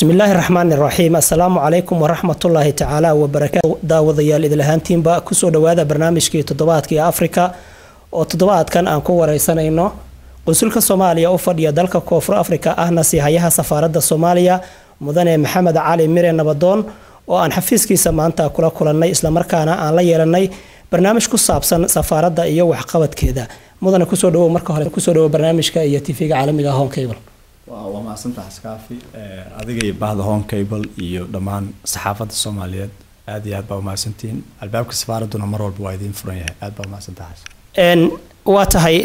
Bismillaahi raxmaani raxiim. Assalaamu calaykum waraxmatullaahi tacaala wabarakaatu. Daawadayaal idil ahaantiinba kusoo dhawaada barnaamijkii toddobaadkii Afrika oo toddobaadkan aan ku wareysanayno qunsulka Soomaaliya u fadhiya dalka Koonfur Afrika, ahna siihayaha safaaradda Soomaaliya, mudane Maxamed Cali Mire Nabadoon, oo aan xafiiskiisa maanta kula kulannay islamarkaana aan la yeelanay barnaamij ku saabsan safaaradda iyo waxqabadkeeda. Mudane, kusoo dhawow marka hore, kusoo dhawow barnaamijka iyo TV-ga caalamiga Horn Cable. Waa mahadsantaha Xaskaafi, adiga iyo bahda Horn Cable iyo dhammaan saxaafadda Soomaaliyeed, aad iyo aad baa umahadsantihiin. Albaabka safaaradduna mar walba waa idiin furan yahay. Aad baa umahadsantaha. Waa tahay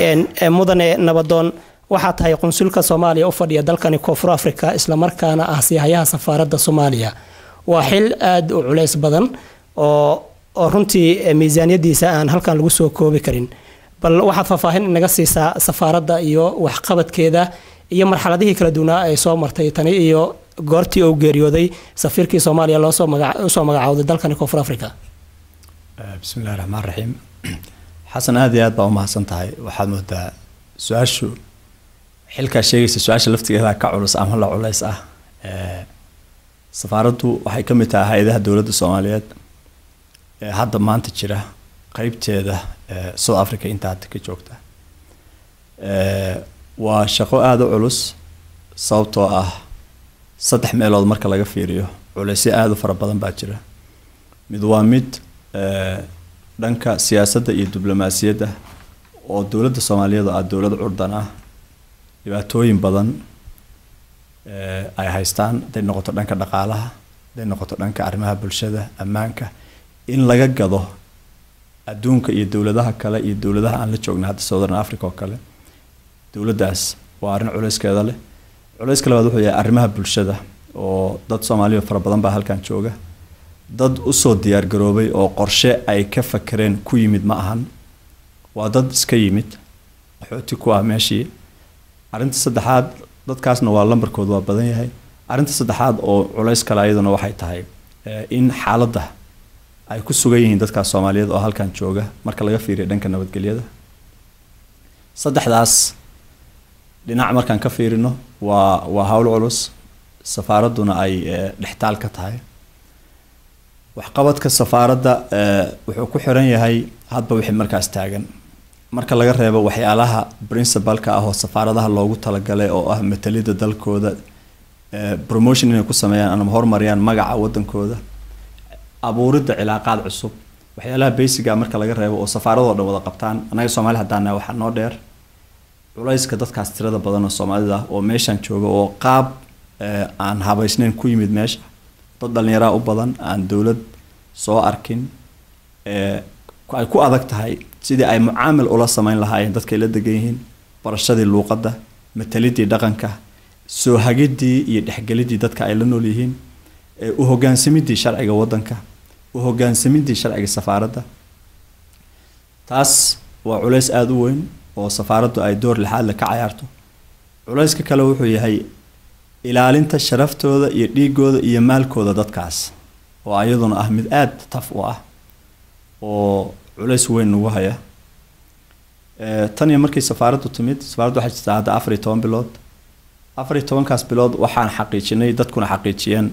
mudane Nabadoon, waxaa tahay qunsulka Soomaaliya u fadhiya dalkani Koonfur Africa, islamarkaana ah siihayaha safaaradda Soomaaliya. Waa xil aada u culeys badan oo runtii miisaaniyadiisa aan halkan lagu soo koobi karin. Bal waxaad faahfaahin inaga siisaa safaaradda iyo waxqabadkeeda iyo marxaladihii kala duwanaa ay soo martay tani iyo goortii uu geeriyooday safiirkii Soomaaliya loosoo usoo magacaawday dalkani Koonfur Africa. Bismillahi raxmaan raxiim. Xasan, aad iyo aad baa umahadsan tahay. Waxaad moodaa su-aashu xilkaa sheegaysa, su-aasha laftigeeda ka culus ama la culays ah. Safaaraddu waxay ka mid tahay hay-adaha dowladda Soomaaliyeed ee hadda maanta jira, qeybteeda South Africa inta hadda ka joogta. Waa shaqo aada u culus, sababtoo ah saddex meelood marka laga fiiriyo culeysyo aada u fara badan baa jira. Mid waa mid dhanka siyaasadda iyo diblomaasiyadda, oo dowladda Soomaaliyeed oo ah dowlad curdan ah dhibaatooyin badan ay haystaan, hadday noqoto dhanka dhaqaalaha, hadday noqoto dhanka arrimaha bulshada, ammaanka, in laga gado adduunka iyo dowladaha kale iyo dowladaha aan la joogna hadda Southern Africa oo kale dowladdaas, waa arrin culeyskeeda leh. Culayska labaad wuxuu yahay arrimaha bulshada, oo dad Soomaaliya fara badan baa halkan jooga. Dad usoo diyaar garoobay oo qorshe ay ka fakereen ku yimid ma ahan, waa dad iska yimid, qaxooti ku ah meeshii. Arrinta saddexaad, dadkaasna waa lambarkoodu waa badan yahay. Arrinta saddexaad oo culays kale ayaduna waxay tahay in xaaladda ay ku sugan yihiin dadkaas Soomaaliyeed oo halkan jooga marka laga fiiriyo dhanka nabadgelyada. Saddexdaas dhinac markaan ka fiirino, waa hawl culus, safaaradduna ay dhextaal ka tahay. Waxqabadka safaaradda wuxuu ku xiran yahay hadba wixii markaas taagan, marka laga reebo waxyaalaha principalka ah oo safaaradaha loogu talagalay, oo ah matalidda dalkooda, promotion inay ku sameeyaan ama horumariyaan magaca wadankooda, abuuridda cilaaqaad cusub. Waxyaalaha basiga marka laga reebo oo safaaradoo dhan wada qabtaan, annaga Soomaali haddaan nahay waxaa noo dheer culayska dadkaas tirada badan oo Soomaalida ah oo meeshaan jooga, oo qaab aan habaysnayn ku yimid meesha, dad dhalinyaraa u badan, aan dowlad soo arkin, ay ku adag tahay sidii ay mucaamil ula sameyn lahaayeen dadkay la degan yihiin, barashadii luuqadda, matalidii dhaqanka, soo hagidii iyo dhexgelidii dadka ay la nool yihiin, u hogaansamidii sharciga wadanka, u hogaansamidii sharciga safaaradda. Taas waa culays aada u weyn oo safaaraddu ay door lixaad leh ka cayaarto. Culayska kale wuxuu yahay ilaalinta sharaftooda iyo dhiigooda iyo maalkooda dadkaas, oo ayaduna ah mid aada taf u ah oo culays weyn nagu haya. Tan iyo markii safaaraddu timid, safaaraddu waxay jirtaa hadda 14 bilood. 14-kaas bilood waxaan xaqiijinay, dadkuna xaqiijiyeen,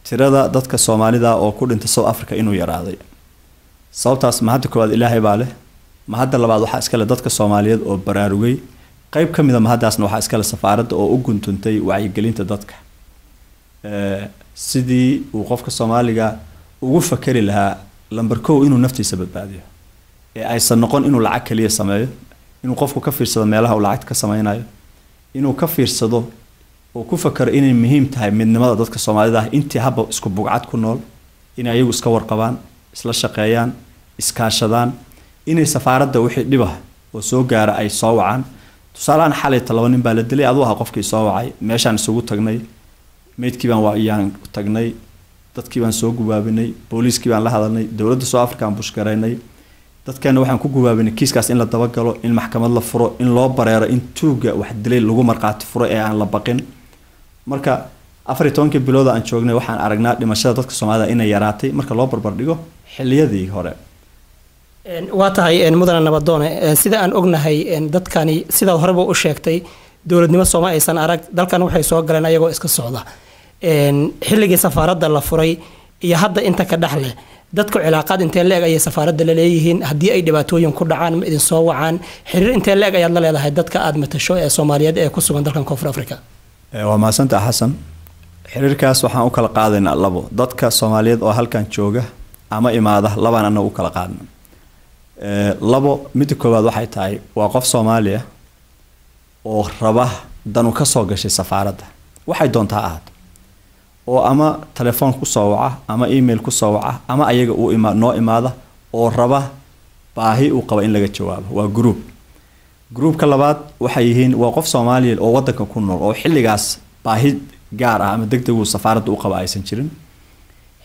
tirada dadka Soomaalida oo ku dhintay South Africa inuu yaraaday. Sababtaas mahadda koowaad Ilaahay baa leh, mahadda labaad waxaa iskale dadka Soomaaliyeed oo baraarugay, qayb ka mid a mahaddaasna waxaa iskale safaaradda oo u guntuntay wacyigelinta dadka sidii uu qofka Soomaaliga ugu fakeri lahaa lamber kow inuu naftiisa badbaadiyo, ee aysan noqon inuu lacag kaliya sameeyo, inuu qofku ka fiirsado meelaha uu lacagta ka sameynayo, inuu ka fiirsado oo ku fakero inay muhiim tahay midnimada dadka Soomaalida ah intii haba isku bugcad ku nool, inay ayagu iska warqabaan, isla shaqeeyaan, iskaashadaan, inay safaaradda wixii dhibah oo soo gaara ay soo wacaan. Tusaalehaan, xalay 10 nin baa la dilay, aduu ahaa qofkii soo wacay. Meeshaan isugu tagnay, meydkii baan waayaan tagnay, dadkii baan soo gubaabinay, booliiskii baan la hadalnay, dowladda South Africa aan bushgaraynay. Dadkeena waxaan ku gubaabinay kiiskaas in la dabagalo, in maxkamad la furo, in loo bareero, in tuugga wax dilay lagu markhaati furo ee aan la baqin. Marka 14-kii bilooda aan joognay waxaan aragnaa dhimashada dadka Soomaalida inay yaraatay marka loo barbar dhigo xilliyadii hore. Waa tahay mudane Nabadoone, sida aan ognahay dadkani, sidaad horeba u sheegtay, dowladnimo sooma aysan arag. Dalkan waxay soo galeen ayagoo iska socda. Xilligii safaaradda la furay iyo hadda inta ka dhex leh, dadku cilaaqaad intee la-eg ayay safaaradda la leeyihiin? Haddii ay dhibaatooyin ku dhacaan, ma idin soo wacaan? Xiriir intee la-eg ayaad la leedahay dadka aad matasho ee Soomaaliyeed ee ku sugan dalkan Koonfur Africa? Waa mahadsantaha, Xasan. Xiriirkaas waxaan u kala qaadaynaa labo. Dadka Soomaaliyeed oo halkan jooga ama imaada labaan annaga u kala qaadna labo. Midda koowaad waxay tahay waa qof Soomaaliya oo raba danu ka soo gashay safaaradda, waxay doontaa ahaato, oo ama telefoon kusoo waca ama email kusoo waca ama ayaga uu ima noo imaada oo raba baahi uu qaba in laga jawaabo, waa group. Groupka labaad waxay yihiin waa qof Soomaaliya oo wadanka ku nool oo xilligaas baahi gaar ah ama degdeg uu safaaradda u qaba aysan jirin.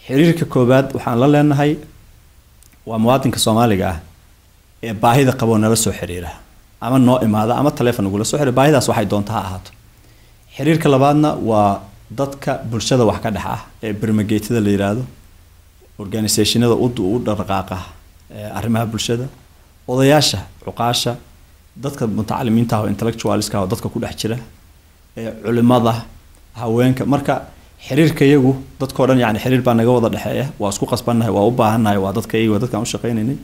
Xiriirka koowaad waxaan la leenahay waa muwaadinka Soomaaliga ah ee baahida qabo, nala soo xiriira ama noo imaada ama telefoon nagula soo xiriira, baahidaas waxay doonta ha ahaato. Xiriirka labaadna waa dadka bulshada wax ka dhex ah ee bermageetada la yiraahdo, organisationada u dhaqaaqa arrimaha bulshada, odayaasha, cuqaasha, dadka mutacalimiinta ah oo intellectualska ah oo dadka ku dhex jira, culimada, haweenka. Marka xiriirka iyagu dadkoo dhan, yani xiriir baa naga wada dhexeeya, waa isku qasbannahay, waa u baahannahay, waa dadka iyaga, waa dadkaan u shaqaynaynay.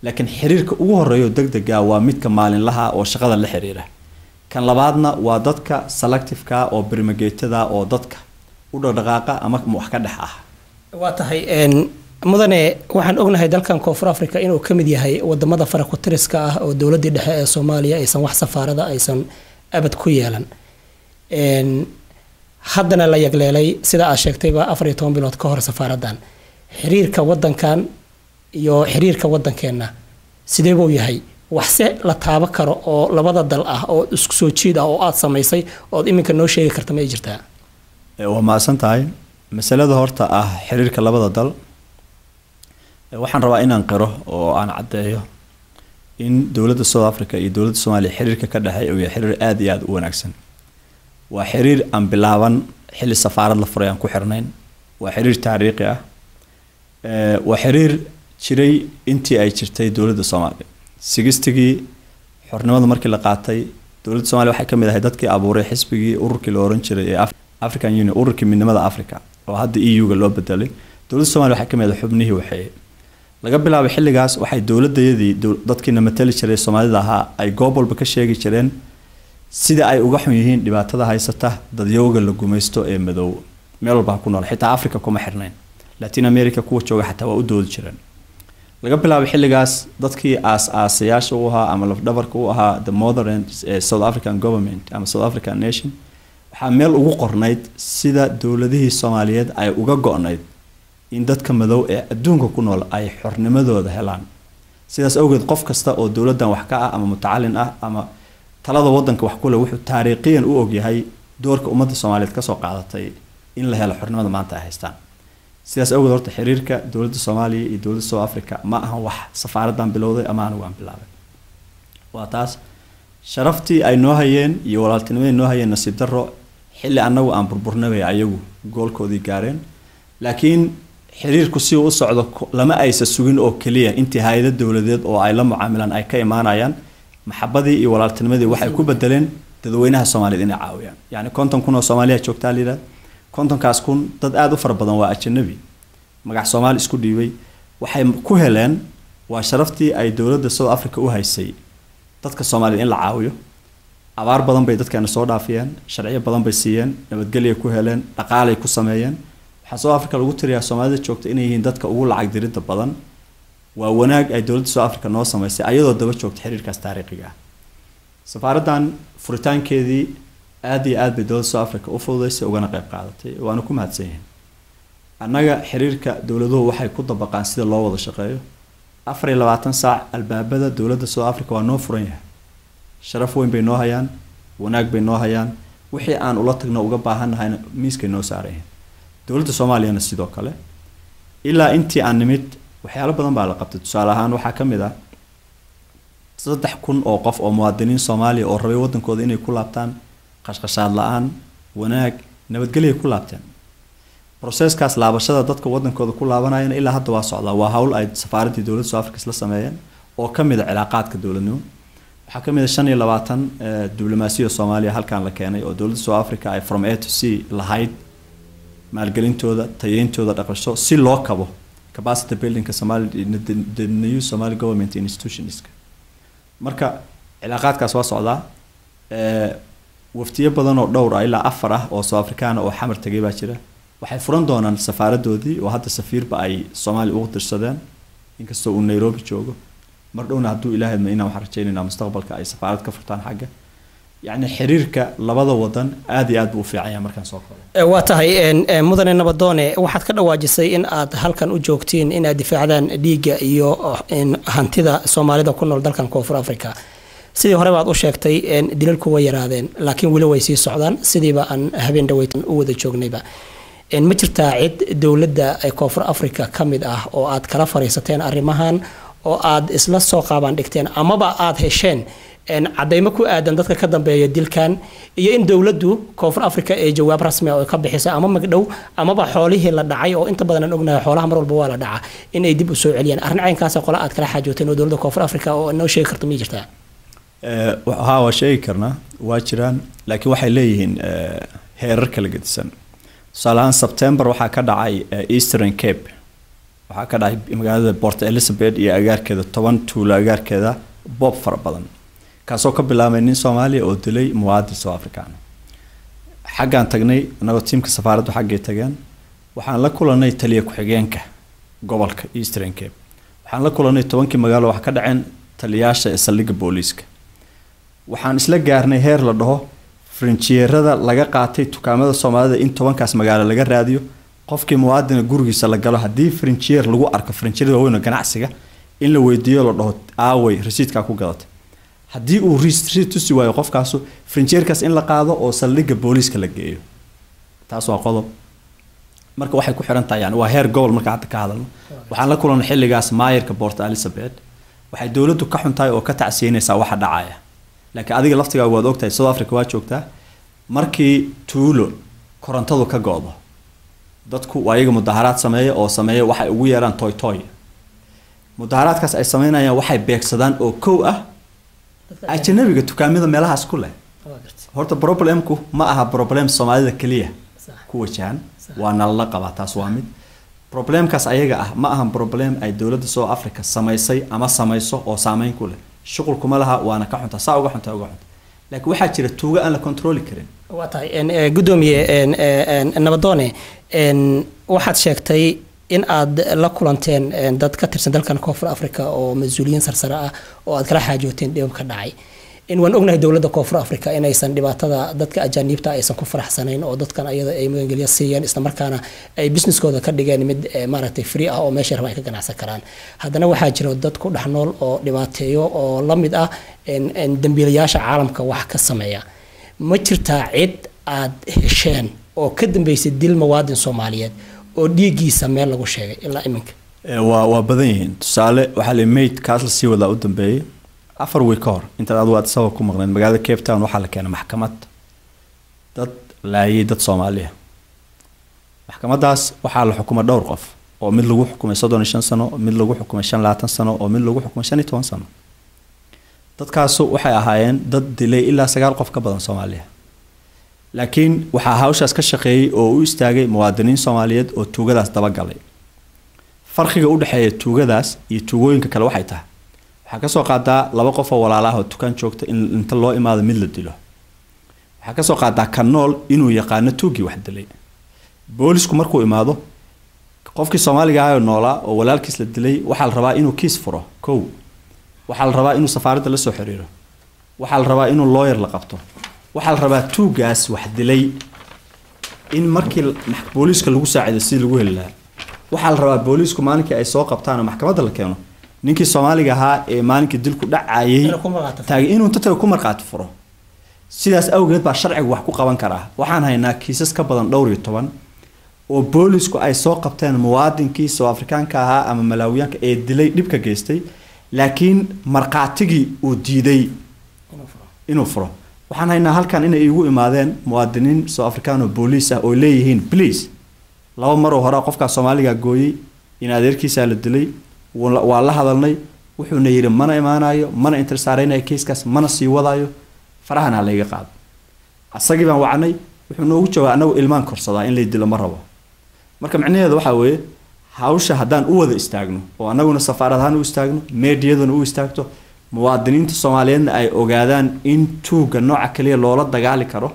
Laakiin xiriirka ugu horeeyo degdega waa midka maalinlaha oo shaqada la xiriira. Kan labaadna waa dadka selectiveka oo bermageetada oo dadka u dhaqdhaqaaqa ama wax ka dhex ah. Waa tahay, mudane. Waxaan ognahay dalkan Koonfur Africa inuu ka mid yahay wadamada farakutiriska ah oo dowladdii dhexe ee Soomaaliya aysan wax safaarada aysan abad ku yeelan, haddana la yagleelay, sida aad sheegtayba, 14 bilood ka hor safaaraddan. Xiriirka wadankan iyo xiriirka wadankeenna sidee buu yahay? Waxse la taabo karo oo labada dal ah oo isku soo jiid ah oo aad samaysay ood iminka noo sheegi karta ma ay jirtaa? Waa mahadsan tahay. Masalada horta ah xiriirka labada dal, waxaan rabaa inaan qiro oo aan caddeeyo in dowladda South Africa iyo dowladda Soomaaliya xiriirka ka dhexeeya uu yahay xiriir aada iyo aada u wanaagsan. Waa xiriir aan bilaaban xilli safaarad la furay aan ku xirnayn, waa xiriir taariikhi ah, waa xiriir jiray intii ay jirtay dowladda Soomaaliya. 60-gii xornimada markii la qaatay, dowladda Soomaaliya waxay ka mid ahay dadkii abuuray xisbigii, ururkii la oran jiray ee African Union, ururkii midnimada Africa oo hadda EU-ga loo bedelay. Dowladda Soomaaliya waxay ka mid ahay xubnihii waxeeyey. Laga bilaabay xilligaas waxay dowladayadii, dadkiina matali jiray Soomaalida ahaa, ay goob walba ka sheegi jireen sida ay uga xun yihiin dhibaatada haysata dadyowga la gumaysto ee madow meel walba ha ku nool. Xitaa Africa kuma xirnayn, Latin America kuwa jooga xataa waa u doodi jireen. Laga bilaabay xilligaas dadkii aas-aasayaasha u ahaa ama lafdhabarka u ahaa the modern South African government ama South African nation, waxaa meel ugu qornayd sida dowladihii Soomaaliyeed ay uga go-nayd in dadka madow ee adduunka ku nool ay xornimadooda helaan. Sidaas awgeed qof kasta oo dowladdan wax ka ah ama mutacalin ah ama talada wadanka wax ku leh wuxuu taariikhiyan u ogyahay doorka ummadda Soomaaliyeed kasoo qaadatay in la helo xornimada maanta ay haystaan. Sidaas awgeed horta xiriirka dowladda Soomaaliya iyo dowladda South Africa ma ahan wax safaaraddan bilowday ama anigu aan bilaabay. Waa taas sharaftii ay noo hayeen iyo walaaltinimadii noo hayeen. Nasiib darro, xilli annagu aan burburnabay ayagu goolkoodii gaareen, laakiin xiriirku si uu u socdo lama aysa sugin oo keliya intii hay-ado dowladeed oo ay la mucaamilaan ay ka imaanayaan. Maxabadii iyo walaaltinimadii waxay ku bedeleen dadweynaha Soomaaliyeed inay caawiyaan. Yacni 50,000 oo Soomaaliya joogtaa la yidhahda, 50-kaas kun dad aada u fara badan waa ajanabi magac Soomaali isku dhiibay. Waxay ku heleen waa sharaftii ay dowladda South Africa u haysay dadka Soomaaliyeed in la caawiyo. Abaar badan bay dadkeena soo dhaafiyeen, sharciyo badan bay siiyeen, nabadgelya ku heleen, dhaqaalay ku sameeyeen. Waxaa South Africa lagu tiriyaa Soomaalida joogta inay yihiin dadka ugu lacag diridda badan. Waa wanaag ay dowladda South Africa noo samaysay ayadoo daba joogta xiriirkaas taariikhiga ah. Safaaraddan furitaankeedii aad iyo aad bay dowladda South Africa u fududeysay ugana qayb qaadatay, waana ku mahadsan yihiin. Annaga xiriirka dowladuhu waxay ku dabaqaan sida loo wada shaqeeyo. 24 saac albaabada dowladda South Africa waa noo furan yahay. Sharaf weyn bay noo hayaan, wanaag bay noo hayaan, wixii aan ula tagno uga baahannahayna miiskay noo saaran yihiin. Dowladda Soomaaliyana sidoo kale ilaa intii aan nimid waxyaalo badan baa la qabtay. Tusaale ahaan waxaa ka mid ah 3,000 oo qof oo muwaadiniin Soomaaliya oo rabay wadankooda inay ku laabtaan, qashqashaad la-aan, wanaag, nabadgelyay ku laabteen. Processkaas laabashada dadka wadankooda ku laabanayana ilaa hadda waa socdaa. Waa hawl ay safaaraddii dowladda South Africa isla sameeyeen oo ka mid a cilaaqaadka dowladnimo. Waxaa ka mid a 25 diblomaasiya Soomaaliya halkan la keenay oo dowladda South Africa ay from A to C lahayd. Maalgelintooda, tayeyntooda dhaqasho, si loo kabo capacity buildingka Somali, the new Somali government institutionska. Marka cilaaqaadkaas waa socdaa. Waftiyo badan oo dhowr ah, ilaa 4 ah oo South African oo Xamar tagay baa jira. Waxay furan doonaan safaaradoodii, oo hadda safiirba ay Soomaaliya ugu dirsadeen, inkastoo uu Nairobi joogo. Mar dhowna, hadduu Ilaahay idmo, inaan waxaan rajaynaynaa mustaqbalka ay safaarad ka furtaan xagga. Yacni xiriirka labada wadan aad iyo aad buu u fiican yahay markaan soo koobo. Waa tahay. Mudane Nabadoone, waxaad ka dhawaajisay in aad halkan u joogtiin in aad difaacdaan dhiigga iyo hantida Soomaalida ku nool dalkan Koonfur Africa. Sidii hore baad u sheegtay, dilalku way yaraadeen, laakiin weli way sii socdaan, sidiiba aan habeen dhaweytan u wada joognayba. Ma jirtaa cid dowladda Koonfur Africa ka mid ah oo aad kala fariisateen arrimahan, oo aad isla soo qaabaan dhigteen, amaba aad hesheen cadeymo ku aadan dadka ka dambeeya dilkan, iyo in dowladdu Koonfur Africa ee jawaab rasmi ah oo ka bixisay, ama magdhow, amaba xoolihii la dhacay, oo inta badan aan ognahay xoolaha mar walba waa la dhaca, in ay dib u soo celiyaan? Arrin caynkaasa qola aad kala xaajooteen oo dowladda Koonfur Africa oo inoo sheegi karto miyay jirtaa? Haa, waa sheegi karnaa, waa jiraan, laakiin waxay leeyihiin heerar kala gedisan. Tusaale ahaan, September waxaa ka dhacay Eastern Cape, waxaa ka dhacay magaalada Port Elizabeth iyo agaarkeeda, 10 tuulo agaarkeeda, boob fara badan, kaasoo ka bilaabmay nin Soomaaliya oo dilay muwaadin South African. Xaggaan tagnay annagoo tiimka safaaraddu, xaggay tageen. Waxaan la kulanay taliya ku-xigeenka gobolka Eastern Cape. Waxaan la kulanay 10kii magaalo wax ka dhaceen taliyaasha ee saldhigga booliiska. Waxaan isla gaarnay heer la dhaho frinjiyeerada laga qaatay dukaamada Soomaalida in 10kaas magaalo laga raadiyo, qofkii muwaadina gurigiisa la galo, haddii frinjiyeer lagu arko, frinjiyeerada waaweyn oo ganacsiga, in la weydiiyo, la dhaho: "Aaway rasiidkaa ku gadatay?" Haddii uu rasiid tusi waayo qofkaasu, frinjiyeerkaas in la qaado oo saldhigga booliiska la geeyo. Taas waa qodob. Marka waxay ku xiran tahay, yani waa heer gobol marka hadda ka hadalno. Waxaan la kulanay xilligaas maayarka Port Elizabeth. Waxay dowladdu ka xun tahay oo ka tacsiinaysaa waxa dhacaya, laakiin adiga laftigaagu waad ogtahay, South Africa waa joogtaa, markii tuulo korontadu ka go'do, dadku waa iyaga mudaharaad sameeya oo sameeya waxay ugu yeeraan toy toy. Mudaharaadkaas ay sameynayaan waxay beegsadaan oo kow ah ajanabiga dukaamada meelahaas ku leh. Horta problemku ma aha problem Soomaalida keliya ku wajahan, waa nalala qabaa. Taas waa mid. Problemkaas ayaga ah ma ahan problem ay dowladda South Africa samaysay ama samayso oo saameyn ku leh, shuqul kuma laha, waana ka xunta, saa uga xunta, uga xunta, laakiin waxaa jira tuugo aan la controli karin. Waa tahay. Gudoomiye Nabadoone, waxaad sheegtay in aad la kulanteen dad ka tirsan dalkan Koonfur Africa oo mas-uuliyiin sarsare ah, oo aad kala xaajooteen dhibab ka dhacay. In waan ognahay dowladda Koonfur Africa inaysan dhibaatada dadka ajaaniibta aysan ku faraxsanayn, oo dadkan ayada ay magangelyo siiyeen, islamarkaana ay businesskooda ka dhigeen mid maaragtay free ah oo meesha rabaan ay ka ganacsan karaan. Haddana waxaa jiro dad ku dhex nool oo dhibaateeyo oo la mid ah dambiilayaasha caalamka wax ka sameeya. Ma jirtaa cid aad hesheen oo ka dambeysay dil muwaadin Soomaaliyeed oo dhiiggiisa meel lagu sheegay ilaa iminka? Waa badan yihiin. Tusaale, waxaa la mayd kaas la sii wadaa u dambeeyey 4 week ka hor, intaad adigu aad sabab ku maqneed magaalada Cape Town. Waxaa la keenay maxkamad dad laayay dad Soomaaliya. Maxkamadaas waxaa la xukumay dhowr qof, oo mid lagu xukumay 35 sano, mid lagu xukumay 25 sano, oo mid lagu xukumay 15 sano. Dadkaasu waxay ahaayeen dad dilay ilaa sagaal qof ka badan Soomaaliya, laakiin waxaa hawshaas ka shaqeeyey oo u istaagay muwaadiniin Soomaaliyeed oo tuugadaas dabagalay. Farqiga u dhexeeya tuugadaas iyo tuugooyinka kale waxay tahay, waxaa kasoo qaadaa laba qof oo walaalaah oo dukaan joogta in inta loo imaado mid la dilo. Waxaa kasoo qaadaa ka nool inuu yaqaano tuugii wax dilay. Boolisku markuu imaado, qofkii Soomaaliga ahaa oo noolaa oo walaalkiis la dilay, waxaa la rabaa inuu kiis furo kow, waxaa la rabaa inuu safaaradda la soo xiriiro, waxaa la rabaa inuu lawyer la qabto, waxaa la rabaa tuugaas wax dilay in markii booliiska lagu saacido sidii lagu heli lahaa. Waxaa la rabaa booliisku maalinkii ay soo qabtaan oo maxkamadda la keeno, ninkii Soomaaliga ahaa ee maalinkii dilku dhacayay taagay inuu inta tago ku markhaati furo. Sidaas awgeed baa sharcigu wax ku qaban karaa. Waxaan haynaa kiisas ka badan dhowr iyo toban oo boolisku ay soo qabteen muwaadinkii Soo Afrikaanka ahaa ama Malaawiyaanka ee dilay, dhibka geystay, laakiin markhaatigii uu diiday inuu furo. Waxaan haynaa halkan inay iigu imaadeen muwaadiniin Soo Afrikaan oo booliis ah oo leeyihiin: "Please, laba maroo hore qofkaa Soomaaliga gooyey, in adeerkiisaa la dilay, waa la hadalnay, wuxuuna yidhi mana imaanayo, mana intersaareynayo keiskaas, mana sii wadaayo, farahana ha layga qaado." Asagii baan wacnay, wuxuu noogu jawaabay: "Anagu ilmaan korsadaa, in lay dilo ma rabo." Marka micnaheedu waxaa weeye, hawsha haddaan u wada istaagno oo annaguna safaarad ahaan u istaagno, meediyaduna u istaagto, muwaadiniinta Soomaaliyeedna ay ogaadaan in tuugga nooca kaliya loola dagaali karo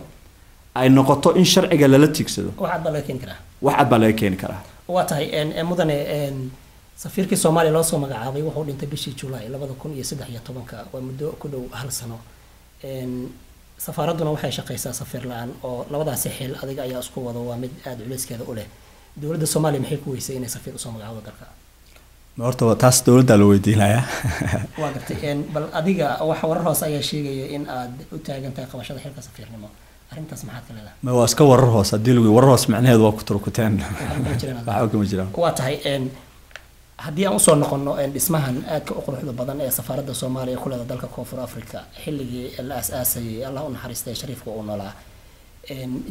ay noqoto in sharciga lala tiigsado, wax cad baa laga keeni karaa. Wax cad baa laga keeni karaa. Waa tahay. Mudane, safiirkii Soomaaliya loo soo magacaabay wuxuu dhintay bishii July 2013-ka, waa muddo ku dhow hal sano. Safaaradduna waxay shaqaysaa safiir la-aan, oo labadaasi xil adiga ayaa isku wado, waa mid aada culeyskeeda u leh. Dowladda Soomaaliya maxay ku weysay inay safiir usoo magacaawdo dalka? Horta taas dowladdaa la weydiinayaa. Waa gartay. Bal adiga waxa warar hoose ayaa sheegaya in aad u taagan tahay qabashada xilka safiirnimo. Arrintaas maxaad ka leedahay? Ma waa iska warar hoose. Haddii lagu warar hoose, macnaheedu waa ku turkuteen. Waxba kama jiraan. Waa tahay. Haddii aan usoo noqono dhismahan aadka u quruxda badan ee safaaradda Soomaaliya ku leeda dalka Koonfur Africa, xilligii la aas-aasayay, Allah u naxariistay, Shariifka uu noolaa,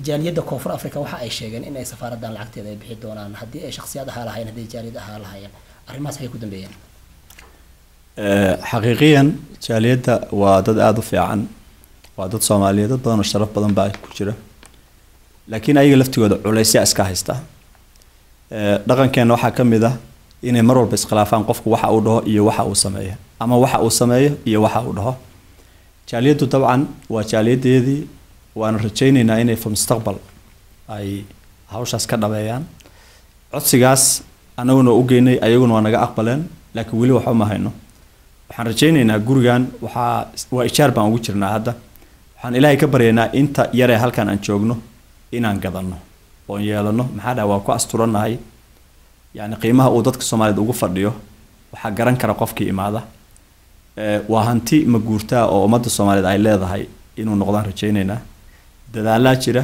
jaaliyadda Koonfur Africa waxa ay sheegeen in ay safaaraddan lacagteeda ay bixi doonaan, haddii ay shakhsiyaad ahaa lahaayeen, haddii jaaliyad ahaa lahaayeen. Arrimahaas waxay ku dambeeyeen? Xaqiiqiyan jaaliyadda waa dad aada u fiican, waa dad Soomaaliyeed, dad badan oo sharaf badan baa ku jira, laakiin ayaga laftigooda culaysya iska haysta. Dhaqankeenna waxaa ka mid ah inay mar walba iskhilaafaan, qofku waxa uu dhaho iyo waxa uu sameeyo, ama waxa uu sameeyo iyo waxa uu dhaho. Jaaliyaddu dabcan waa jaaliyadeedii, waana rajaynaynaa inay fa mustaqbal ay hawshaas ka dhabeeyaan. Codsigaas anaguna u geynay, ayaguna waa naga aqbaleen, laakiin weli waxba ma hayno. Waxaan rajaynaynaa gurigan waxaa waa ijaar baan ugu jirnaa hadda. Waxaan Ilaahay ka baryaynaa inta yaree halkan aan joogno inaan gadanno oon yeelano. Maxaa dhaha, waa ku asturannahay. Yani qiimaha uu dadka Soomaaliyeed ugu fadhiyo waxaa garan kara qofkii imaada. Waa hanti ma guurtaa oo ummadda Soomaaliyeed ay leedahay inuu noqdaan rajaynaynaa. Dadaalaa jira,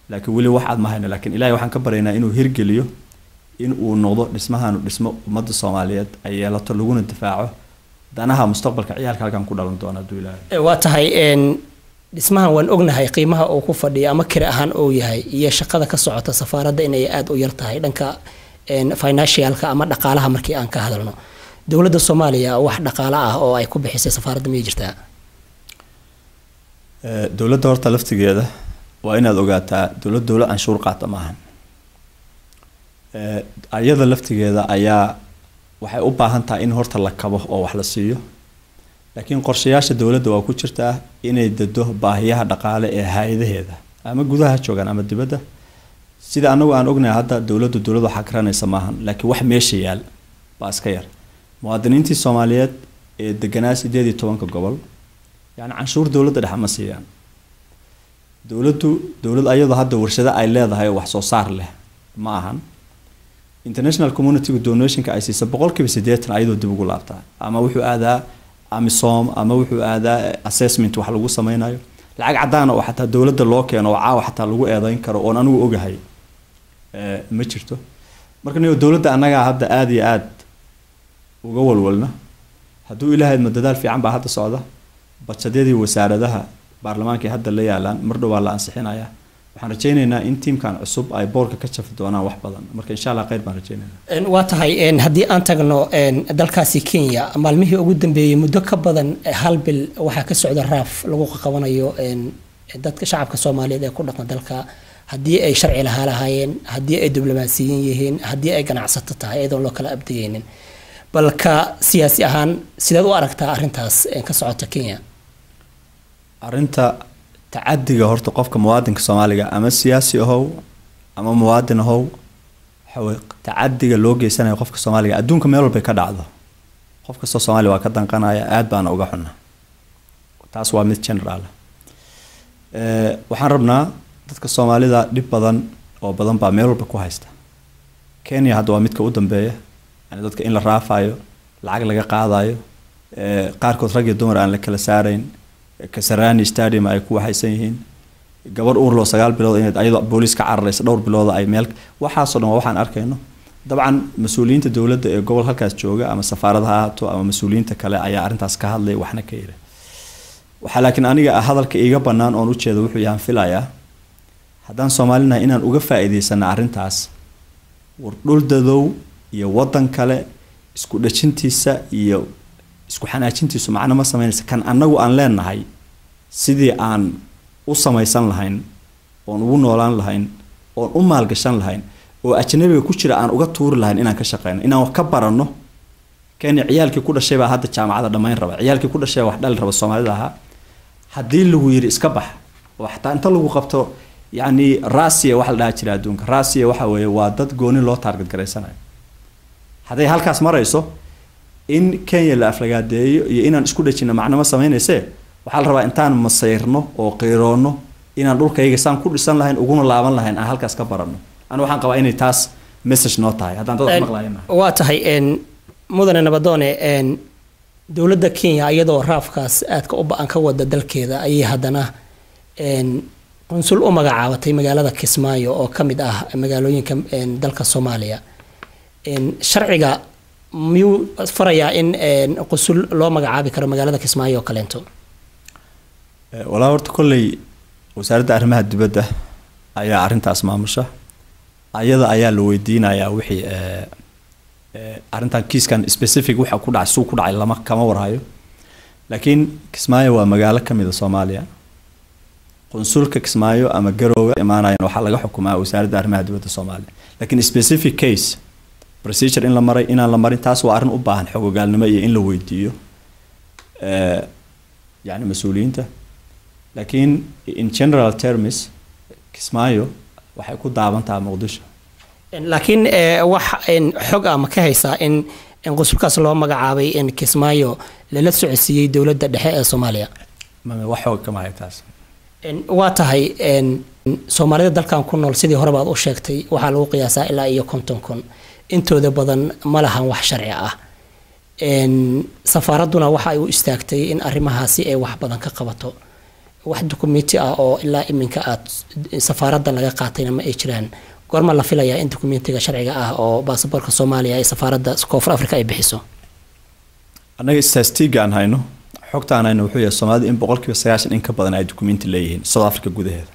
laakiin weli wax aad ma hayno. Laakiin Ilahay waxaan ka baryaynaa inuu hirgeliyo, in uu noqdo dhismahaanu dhismo ummadda Soomaaliyeed ay yeelato, laguna difaaco danaha mustaqbalka ciyaalka halkan ku dhalan doona, hadduu Ilaahay. Waa tahay. Dhismahan waan ognahay qiimaha uu ku fadhiyo ama kira ahaan uu yahay, iyo shaqada ka socota safaaradda inay aada u yar tahay dhanka financialka ama dhaqaalaha. Markii aan ka hadalno dowladda Soomaaliya, wax dhaqaalo ah oo ay ku bixisay safaaradda miyay jirtaa? Dowladda horta laftigeeda waa inaad ogaataa, dowlad canshuur qaata maahan. Ayada laftigeeda ayaa waxay u baahan tahay in horta la kabo oo wax la siiyo, laakiin qorshayaasha dowladda waa ku jirtaa inay dado baahiyaha dhaqaale ee hay-adaheeda, ama gudaha joogaan ama dibadda. Sida anagu aan ognahay hadda, dowladdu dowlad waxaa karanaysa maahan, laakiin wax meesha yaal baa iska yar. Muwaadiniintii Soomaaliyeed ee deganaa 18-ka gobol, yani canshuur dowladda dhexe ma siiyaan. Dowladdu dowlad ayadoo hadda warshado ay leedahay oo wax soo saar leh ma ahan. International communitygu donationka ay siisa 80% ayadoo dib ugu laabtaa, ama wuxuu aadaa AMISOM, ama wuxuu aadaa assessment wax lagu sameynayo. Lacag cadaan oo xataa dowladda loo keeno oo caawa xataa lagu eedeyn karo oon anigu ogahay ma jirto. Marka niyo dowladda annagaa hadda aada iyo aada uga walwalna. Hadduu Ilaahay ma dadaal fiican baa hadda socda. Bajadyadii wasaaradaha baarlamaanka hadda la yaalaan, mar dhow waa la ansixinayaa. Waxaan rajaynaynaa in tiimkan cusub ay boorka ka jafi doonaan wax badan. Marka insha Allah khayr baan rajaynaynaa. Waa tahay. Haddii aan tagno dalkaasi Kenya, maalmihii ugu dambeeyey muddo ka badan hal bil waxaa ka socda raaf lagu qabanayo dadka shacabka Soomaaliyeed ee ku dhaqan dalka, haddii ay sharci lahaa lahaayeen, haddii ay diblomaasiyiin yihiin, haddii ay ganacsato tahay, iyadoon loo kala abdiyeynin. Balka siyaasi ahaan sideed u aragtaa arrintaas ka socota Kenya? Arrinta tacadiga horta qofka muwaadinka Soomaaliga, ama siyaasi ahow ama muwaadin ahow, waxa tacadiga loo geysanayo qofka Soomaaliga adduunka meel walbay ka dhacdo, qof kastoo Soomaaliya waa ka danqanaya, aad baana uga xunna. Taas waa mid general. Waxaan rabnaa dadka Soomaalida dhib badan oo badan baa meel walba ku haysta. Kenya hadda waa midka u dambeeya, yani dadka in la raafayo, lacag laga qaadayo, qaarkood rag iyo dumar aan la kala saarayn, Kasarani Stadium ay ku waxaysan yihiin, gabar uurloo 9 bilood inayd ayadoo booliis ka cararaysa dhowr bilooda ay meel. Waxaasoo dhan waa waxaan arkayno. Dabcan mas-uuliyiinta dowladda ee gobol halkaas jooga, ama safaarada ha ahaato ama mas-uuliyiinta kale, ayaa arrintaas ka hadlay waxna ka yiri. Waxaa laakiin aniga hadalka iiga bannaan oon ujeeda wuxuu yahan filayaa, haddaan Soomaalinahay, inaan uga faa'iidaysana arrintaas. War dhul dadow iyo waddan kale isku dhajintiisa iyo isku xanaajintiisu macno ma sameynaysa. Kan annagu aan leenahay sidii aan u samaysan lahayn oon ugu noolaan lahayn oon u maalgashan lahayn. Oo ajnabiga ku jira aan uga tuuri lahayn inaan ka shaqeyno, inaan wax ka baranno Kenya. Ciyaalkii ku dhashay baa hadda jaamacada dhammayn raba, ciyaalkii ku dhashay wax dhali raba Soomaalida ahaa. Haddii lagu yiri iska bax oo xataa inta lagu qabto, yacni rasia waxa la dhaha jira adduunka, rasia waxa weeye waa dad gooni loo target garaysanayo. Hadday halkaas marayso, in Kenya la aflagaadeeyo iyo inaan isku dhejino macno ma sameynayse. Waxaa la rabaa intaan masayrno oo qiiroonno inaan dhulkayga saan ku dhisan lahayn uguna laaban lahayn aan halkaas ka baranno. Anu waxaan qabaa inay taas message noo tahay haddaan dad wax maqlaayana. Waa tahay, mudane Nabadoone. Dowladda Kenya iyadoo raafkaas aadka u ba-an ka wada dalkeeda ayay haddana qunsul u magacaabatay magaalada Kismaayo oo ka mid ah magaalooyinka dalka Soomaaliya. Sharciga miyuu farayaa in qunsul loo magacaabi karo magaalada Kismaayo oo kaleento? Walaa, horta kolley Wasaaradda Arrimaha Dibadda ayaa arrintaas maamusha, ayada ayaa la weydiinayaa wixii arrintan kiiskan specific waxa ku dhacay, suu ku dhacay lama kama warhayo. Laakiin Kismaayo waa magaalo ka mid a Soomaaliya. Qunsulka Kismaayo ama Garoowe imaanayan waxaa laga xukumaa Wasaaradda Arrimaha Dibadda Soomaaliya. Laakiin specific case procedure in la maray, inaan la marin, taas waa arrin u baahan xogogaalnimo iyo in la weydiiyo yani mas-uuliyiinta. Laakiin in general terms, Kismaayo waxay ku daaban tahay Muqdisho. Laakiin wax xog ah ma ka haysaa in qunsulkaas loo magacaabay in Kismaayo lala socodsiiyey dowladda dhexe ee Soomaaliya? Wax xog kama hay taas. Waa tahay. Soomaalida dalkan ku nool, sidii horeba aad u sheegtay, waxaa lagu qiyaasaa ilaa iyo 50,000. Intooda badan ma lahan wax sharci ah. Safaaradduna waxa ay u istaagtay in arrimahaasi ay wax badan ka qabato. Wax dukumenti ah oo ilaa iminka aad safaaradda laga qaatayna ma ay jiraan. Goorma la filayaa in dukumentiga sharciga ah oo baasaboorka Soomaaliya ee safaaradda Koonfur Africa ay bixiso? Annaga statistic aan hayno, xogta aan hayno, wuxuu yahay Soomaalida in 90% in ka badan ay dukumenti leeyihiin South Africa gudaheeda.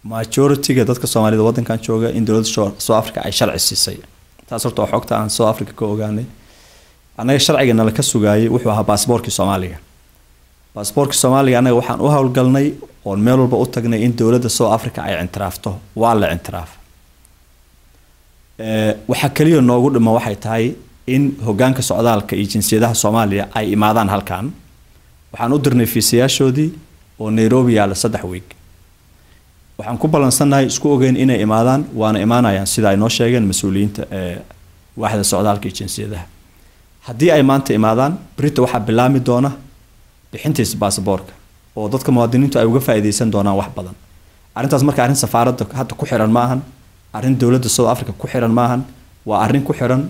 Majority-ga dadka Soomaalida waddankan jooga in dowladda South Africa ay sharci siisay, taas horta waa xogta aan South Africa ka ogaanay. Annaga sharciga nala ka sugaayay wuxuu ahaa baasaboorkii Soomaaliga. Baasaboorkii Soomaaliga annaga waxaan u howlgalnay oon meel walba u tagnay in dowladda South Africa ay ictiraafto. Waa la ictiraaf. Waxaa kaliya noogu dhima waxay tahay in hogaanka socdaalka iyo jinsiyadaha Soomaaliya ay imaadaan halkan. Waxaan u dirnay fiisayaashoodii oo Nairobi yaalla 3 week. Waxaan ku ballansannahay, isku ogeyn inay imaadaan, waana imaanayaan sida ay noo sheegeen mas-uuliyiinta ee waaxda socdaalka iyo jinsiyadaha. Haddii ay maanta imaadaan, berrito waxaa bilaami doona bixintiisa baasaboorka oo dadka muwaadiniintu ay uga faa'iidaysan doonaan wax badan arrintaas. Marka arrin safaaradda hadda ku xiran ma ahan, arrin dowladda South Africa ku xiran ma ahan, waa arrin ku xiran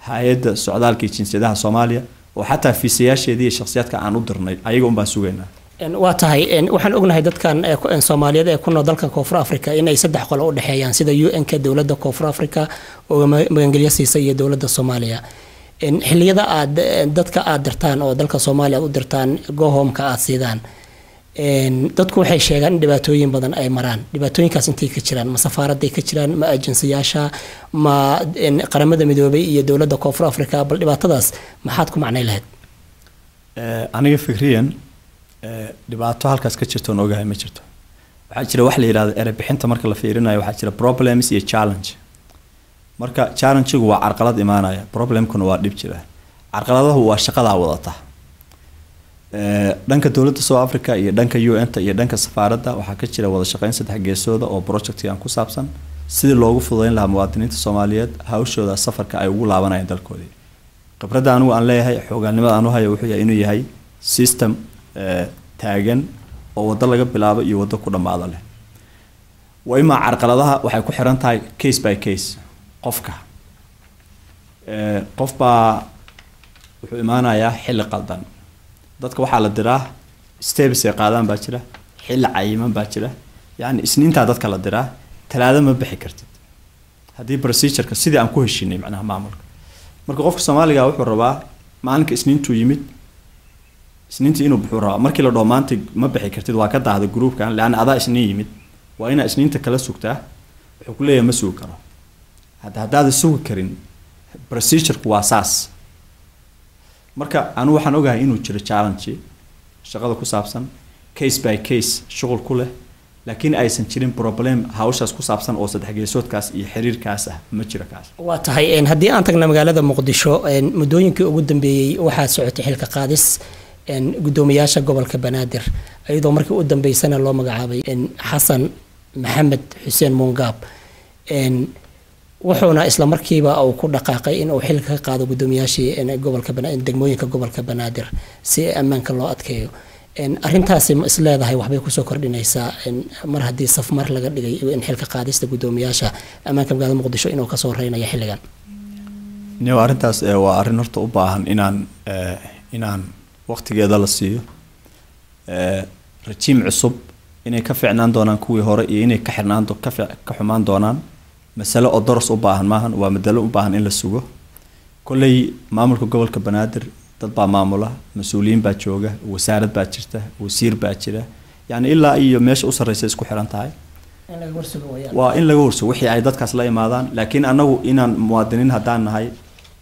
hay-adda socdaalka iyo jinsiyadaha Soomaaliya oo xataa fiisayaasheedii iyo shakhsiyaadka aan u dirnay, ayaga un baan sugaynaa. Waa tahay. Waxaan ognahay dadkan Soomaaliyeed ee ku nool dalka Koonfur Africa inay saddex qolo u dhexeeyaan, sida UN-ka, dowladda Koonfur Africa oo magangelyo siisa iyo dowladda Soomaaliya. Xilliyada aad dadka aad dirtaan oo dalka Soomaaliya aad u dirtaan, go home-ka aad siidaan, dadku waxay sheegaan in dhibaatooyin badan ay maraan. Dhibaatooyinkaas intay ka jiraan? Ma safaaraday ka jiraan, ma ajensiyaasha, ma Qaramada Midoobay iyo dowladda Koonfur Africa? Bal dhibaatadaas maxaad ku macnay lahayd? Aniga fikriyan, dhibaato halkaas ka jirto oon ogahay ma jirto. Waxaa jira wax la yidhahdo erey bixinta marka la fiirinayo, waxaa jira problems iyo challenge. Marka challenge-gu waa carqalad imaanaya, problemkuna waa dhib jira. Carqaladahu waa shaqadaa wadata. Dhanka dowladda South Africa iyo dhanka UN-ta iyo dhanka safaaradda waxaa ka jira wada shaqeyn saddex geesooda oo projectkan ku saabsan, sidii loogu fududeyn lahaa muwaadiniinta Soomaaliyeed hawshooda safarka ay ugu laabanayaan dalkoodii. Khibradda anigu aan leeyahay, xoogaalnimada aan u hayo, wuxuu yahay inuu yahay system taagan oo waddo laga bilaabo iyo waddo ku dhammaado leh. Waa imaa carqaladaha waxay ku xiran tahay case by case. Qofka qof baa wuxuu imaanayaa xilli qaldan. Dadka waxaa la diraa steps ay qaadaan baa jira, xilli cayiman baa jira. Yacni Isniintaa dadka la diraa, Talaado ma bixi kartid haddii procedureka sidii aan ku heshiinay macnaha maamulka. Marka qofka Soomaaliga wuxuu rabaa maalinka Isniintuu yimid, Isniintii inuu buxuu rabaa. Markii la dhaho maanta ma bixi kartid, waa ka daahda groupkan leanna adaa Isniin yimid, waa inaa Isniinta kala sugtaa. Wuxuu ku leeyahay ma sugi karo. Haddaada sugi karin, procedureku waa saas. Marka anu waxaan ogahay inuu jiro challenge shaqada ku saabsan, case by case shuqul ku leh. Laakiin aysan jirin problem hawshaas ku saabsan oo saddex geesoodkaas iyo xiriirkaas ah, ma jiro kaas. Waa tahay. Haddii aan tagna magaalada Muqdisho, muddooyinkii ugu dambeeyey waxaa socotay xilka qaadis guddoomiyaasha gobolka Banaadir, iyadoo markii u dambeysana loo magacaabay Xasan Maxamed Xuseen Muungaab, wuxuuna isla markiiba uu ku dhaqaaqay in uu xilka ka qaado guddoomiyaashii gobolka, degmooyinka gobolka Banaadir, si ammaanka loo adkeeyo. Arrintaasi ma isleedahay waxbay kusoo kordhinaysaa, mar haddii safmar laga dhigay in xilka qaadista guddoomiyaasha ammaanka magaalada Muqdisho inuu kasoo reynayo xilligan? Niyow, arrintaas waa arrin horta u baahan inaan waqtigeeda la siiyo. Rajiim cusub inay ka fiicnaan doonaan kuwii hore iyo inay ka xirnaan ka xumaan doonaan, masale oo doros u baahan maahan, waa madalo u baahan in la sugo. Kolley maamulka gobolka Banaadir dad baa maamula, mas-uuliyiin baa jooga, wasaarad baa jirta, wasiir baa jira, yacni ilaa iyo meesha u sarreysa isku xiran tahay. Waa in laga warsugo wixii ay dadkaas la imaadaan. Laakiin annagu inaan muwaadiniin haddaan nahay,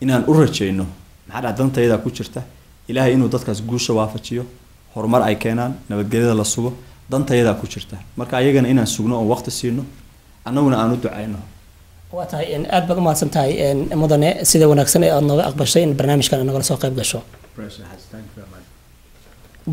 inaan u rajayno, maxaa dhaca, dantayda ku jirta Ilaahay inuu dadkaas guusha waafajiyo, horumar ay keenaan, nabadgelyada la sugo, dantayadaa ku jirta. Marka ayagana inaan sugno oon waqti siino, annaguna aan u ducayno. Waa tahay, aad baad umahadsan tahay mudane, sida wanaagsan ee aada nooga aqbashay in barnaamijkan nagala soo qayb gasho.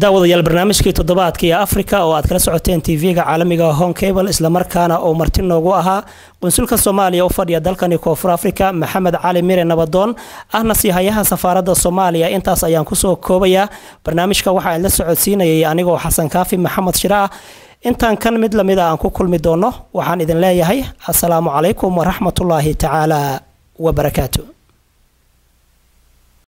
Daawadayaal, barnaamijkii toddobaadka ee Africa oo aad kala socoteen TV-ga caalamiga Horn Cable, islamarkaana uu marti noogu ahaa qunsulka Soomaaliya u fadhiya dalkani Koonfur Africa, Maxamed Cali Mire Nabadoon, ahna siihayaha safaaradda Soomaaliya, intaas ayaan kusoo koobayaa. Barnaamijka waxaa idla socodsiinayay anigoo Xasan Kaafi Maxamed Shire ah. Intaan kan mid lamid a aan ku kulmi doono, waxaan idin leeyahay asalaamu calaykum waraxmatullaahi tacaala wabarakaatu.